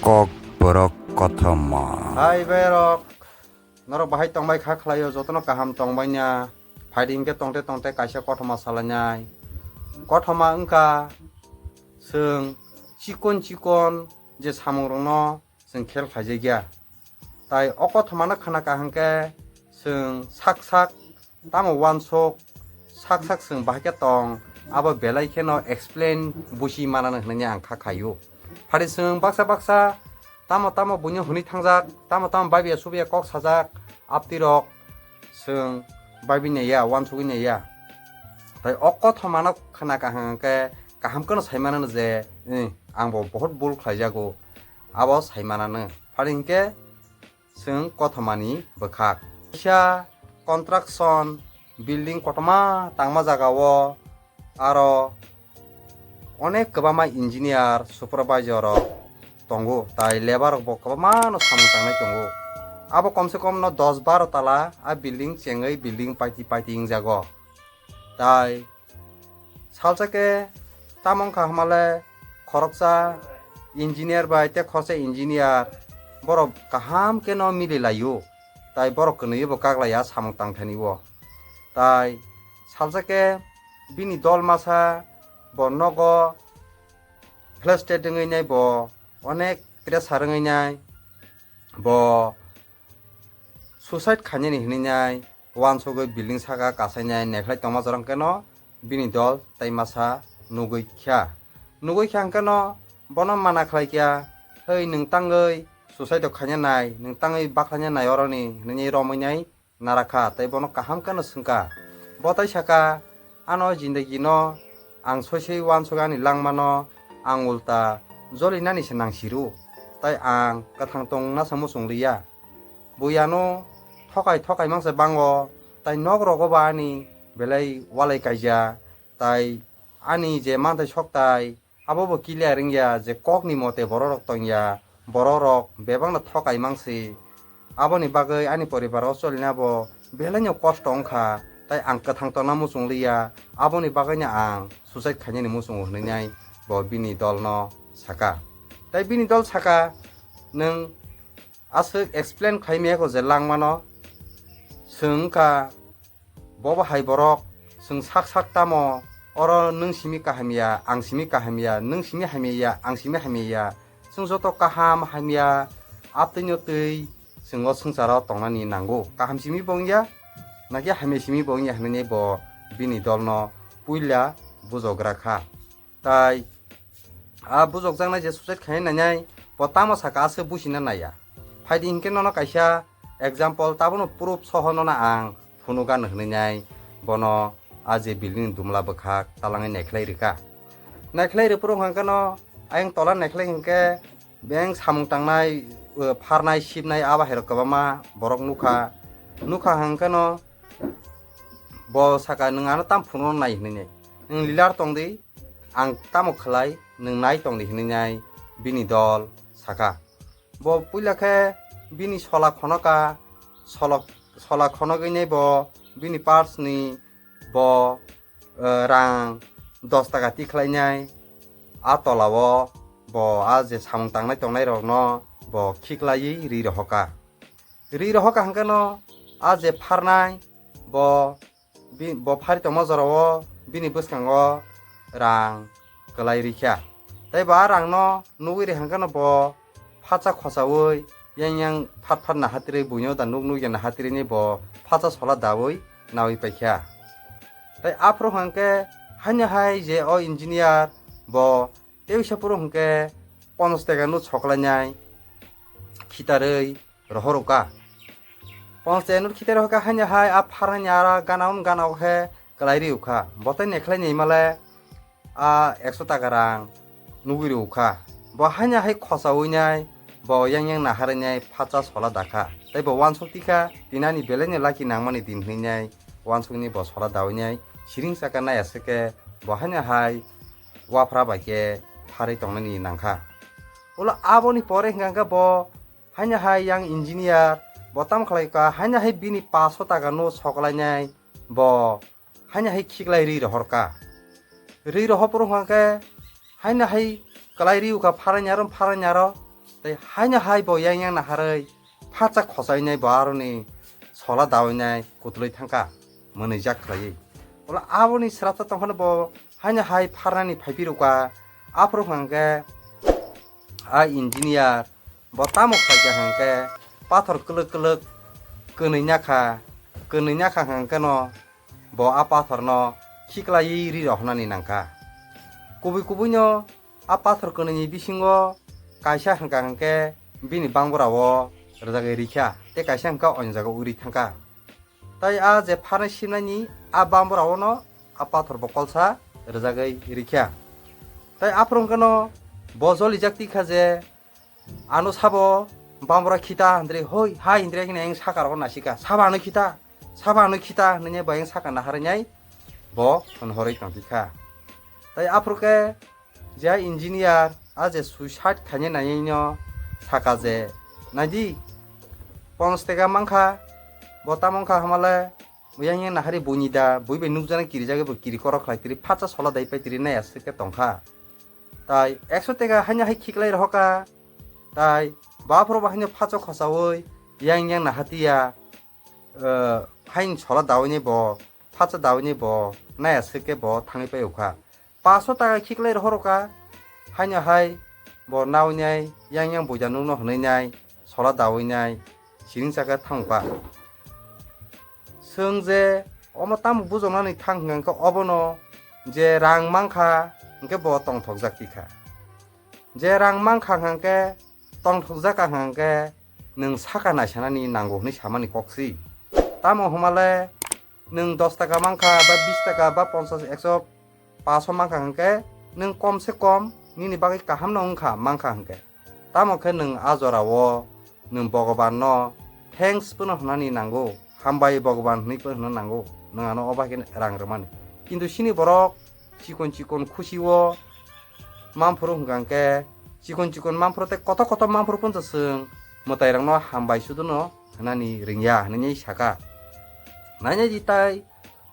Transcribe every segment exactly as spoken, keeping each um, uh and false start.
Kokborok kothoma. Hai berok, norok bahai tongbai kha khlaio, jotono kaham tongbaina. Phaidi hinkhe tongte tongte kaisa kothoma salainai. Kothoma wngkha chwng chikon chikon je samungrokno chwng khel khlaijakya. Tai o kothomano khna kaham khe chwng sak sak tamo uansuk sak sak chwng bahai khe tong, abo belai kheno explain busi manano hwnwi ang kha khaio. Phari chwng baksa baksa tamo tamo buino hwnwi thangjak, tamo tamo bai bai subai kok sajak, aptirok chwng bai bai naiya, uansugwi naiya. Tai o kothomano khna kaham khe kaham kheno sai manano je, eh, ang bo bohot bul khlaijago, abo sai manano. Phari hinkhe chwng kothomani bwkhak. Kisa construction building kotorma tangma jagao aro onek kwbangma engineer, supervisor rok tongo, tai labour rok bo kwbangma no samung tangnai tongo. Abo komse kom no dos baro tala a building chengwi building paiti paiti wngjago. Tai salsa khe tamo wngkha hwnmale khoroksa engineer bai tei khoroksa engineer borok kaham khe no mili laio, tai borok kwnwi bo kak laiya samung tangthani o. Tai salsa khe bini dol masa bo nogo flash state wngwi nai bo onek pressure wngwi nai bo suicide khainani hinwi nai uansugwi building saka kasainai naikhlai tongma jorang keno bini dol tei masa nugwi kha. Nugwi kha hwnkhe no bono mana khlai kha, "Hei, nwng tangwi suicide khaina nai, nwng tangwi bakhlaina nai oroni," hwnwi romwi nai nara kha tei bono kaham khe no swng kha. Bo tai saka, "Ano jindagi no ang soi soi uansuk ani langma no ang ulta joli nani se nang siru, tai ang kwthang tong na se muchung liya." Bui ano thokai thokai mang se bango, tai nok rogo ba ani belai walai kaija, tai ani je mantai sok tai abo bo clear wngya je kok ni mote borok rok tongya, borok rok bebak no thokai mang se. Aboni bagwi ani poribar o cholina bo belai no kosto wngkha, tai ang kwthang tongna muchung liya, aboni bagwi no ang suicide khainani muchungo hwnwi nai bo bini dol no saka. Tai bini dol saka, "Nwng aswk explain khlai maya kho je langmano, chwng wngkha bobo hai borok, chwng sak sak tamo, oro nwng simi kaham ya, ang simi kaham ya, nwng simi hamya ya, ang simi hamya ya, chwng joto kaham hamya, atwino twi chwng o swngcharo tongnani nango, kaham simi bo wngya, nakhe hamya simi bo wngya," hwnwi bo bini dolno puila bujogra kha. Tai a bujokjaknai je suicide khaina nainai, bo tamo saka aswk buchina naiya. Phaidi hinkhe nono kaisa example, tabono proof soho nono ang phunukgano hwnwi nai, bono a je building ni dumla bwkhak talangwi naikhlai rwkha. Naikhlai rwphuru hwnkhe no ayang tola naikhlai hinkhe beng samung tangnai, uh, pharnai, sibnai, a bahairok kwbangma borok nukha. Nukha hwnkhe no bo saka, "Nwng ano tam phunukno nai?" hwnwi nai. "Nwng lilar tongdi, ang tamo khlai, nwng nai tongdi," hwnwi nai bini dol saka. Bo puila khe bini sola khonoka, solok-, sola khonogwi nai bo bini purse ni bo, eh, rang dos taka tikhlainai, a tolao bo a je samung tangnai tongnai rokno bo khiklaiwi ri rohoka. Ri rohoka hwnkhe no a je pharnai bo bi-, bo phari tongma jorao bini bwskango rang kwlai rikha. Tei bo a rangno nugwi rikha hwnkhe no bo phatsa khosaui yang yang phat phat nahatirwi buino da nuk nuk ya nahatirwi ni bo phatsa sola daui naui paikha. Tei aphuru hwnkhe haino hai je o engineer bo tei uisa phuru hwnkhe ponchas taka no soklainai khitarwi rohorukha. Ponchas taka no khitarwi rohorkha haino hai a pharnani ara gana un gana o khe kwlai riukha. Bo tei nekhlai ni male a ekso taka rang nugwi rwkha. Bo haino hai khosaui nai, bo yang yang naharwi nai phatsa sola dakha. Tei bo uansuk tikha, tini ani belai no lucky nangmani din hwnwi nai uansukni bo sola daui nai siring saka nai aswk khe bo haino hai waphra bai khe pharwi tongnani nangkha. Ulo aboni pore hwnkha khe bo haino hai yang engineer bo tamo khlai kha, haino hai bini paso taka no soklainai bo haino hai khiklai ri rohor kha. Ri rohor phuru hwnkha khe haino hai kwlai riukha pharani aro pharani aro Tei haino hai bo yang yang naharwi phatsa khosainai bo aroni sola daoinai kutulwi thangkha, mwnwijak khlaiwi. Olo aboni srapsa tongphano bo haino hai pharnani phaiphirukha. Aphuru hwnkhe a engineer bo tamo khlaikha hwnkhe pathor kwlwk kwlwk kwnwi nakha, kwnwi nakha hwnkhe no bo a pathorno khiklaiwi ri rohornani nangkha. Kubui kubuino a pathor kwnwini bisingo kaisa hwnkha hwnkhe bini bangborao rwjagwi rikha, tei kaisa hwnkhe oinjagwi uri thangkha. Tai a je pharnai simnaini a bamborao no a pathor bo kolsa rwjagwi rikha. Tai aphuru hwnkhe no bo jolijak tikha je ano sabo bambora khita hindri hoi hai hindri khe eng saka rogo nasika sabo ano khita, sabo ano khita hinwi bo eng saka naharnai bo hwnhorwi tongtikha. Tai aphuru khe je engineer a je suicide khainai naino saka je, naidi, ponchas teka mankha, bo tamo wngkha hamale, yang yang nahari buini da, bui bai nukjana kirijagwi bo kiri korok khlai tiri phatsa sola dai pai tiri nai aswk khe tongkha. Tai ekso teka haino hai khiklai rohoka, tai baphuru bo haino phatsa khosaui yang yang nahatiya, eh, haino sola daui ni bo, phatsa daui ni bo nai aswk khe bo thangwi pai ukha. Paso taka khiklai rohoroka, haino hai bo naui nai yang yang buida nukno hwnwi nai, sola daui nai, siring chaka thangkha. Chwng je omo tamo bujoknani thang hwnkha khe obono je rang mankha hwnkhe bo tongthokjak tikha. Je rang mankha hwnkhe tongthokjak kha hwnkhe nwng saka naisanani nango hwnwi samani koksi. Tamo hwnmale nwng dos taka mankha ba bis taka ba ponchas ekso paso mankha hwnkhe nwng kom se kom nini bagwi kahamno wngkha mankha hwnkhe. Tamo khe nwng a jorao nwng Bhagwanno thanks phano hwnani nango, hambai Bhagwan hwnwi phano hwnna nango, nwng ano o bai khe rang rwmani. Kintu chini borok chikon chikon khusi o manphuru hwnkha hwnkhe, chikon chikon manphuru tei kotor kotor manphuru phano chwng mwtairokno hambai suduno hwnani ringya hwnwi saka. Nainai di tai,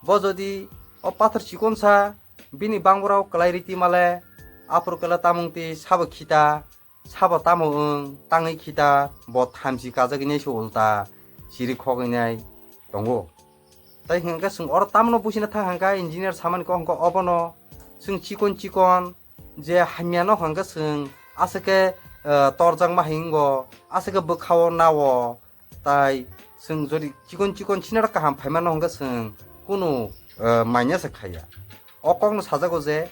bo jodi o pathor chikonsa bini bangborao kwlai riti male, aphuru kwla tamung ti sabo khita, sabo tamo wng tangwi khita, bo thamchi kajagwi nai se ulta chiri khogwi nai tongo. Tai hwnkhe chwng oro tamno buchina thang hwnkha engineer samani kok hwnkha obono chwng chikon chikon je hamyano hwnkha chwng aswk khe, eh, torjakma hingo, aswk khe bwkhao nao, tai chwng jodi chikon chikon sinaro kaham phaimano hwnkhe chwng kunu, eh, manya se khaiya. O kokno sajago je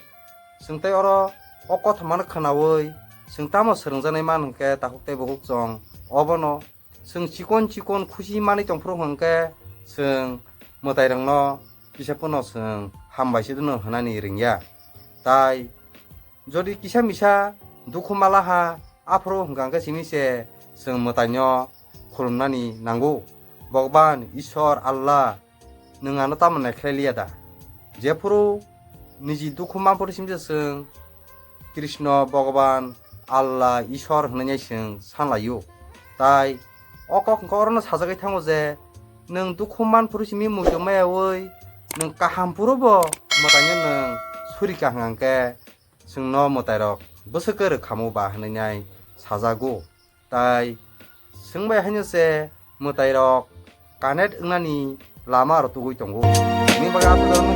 chwng tei oro o kothomano khwnaui chwng tamo swrwngjaknai man hwnkhe takhuk tei bukhuk chwng obono chwng chikon chikon khusi manwi tongphuru hwnkhe chwng mwtairokno kisa phano chwng hambai se dwno hwnani ringya. Tai jodi kisa misa dukhu malaha, aphuru hwnkha hwnkhe simi se chwng mwtaino khulumnani nango. Bhagwan, Ishwar, Allah, nwng ano tamo naikhlai liya da? Jephuru niji dukhu manphuru simi se chwng Krishna, Bhagwan, Allah, Ishwar hwnwi chwng sanlaio. Tai o kok hwnkha orono sajagwi thango je, nwng dukhu manphuru simi muitu mayaui, nwng kaham phuru bo mwtaino nwng suri kaham hwnkhe, chwngno mwtairok bwswk khe rwkhamu ba hwnwi nai sajago. Tai chwng bai haino se mwtairok connect wngnani lama rw tugwi tongo. Bini bagwi aswk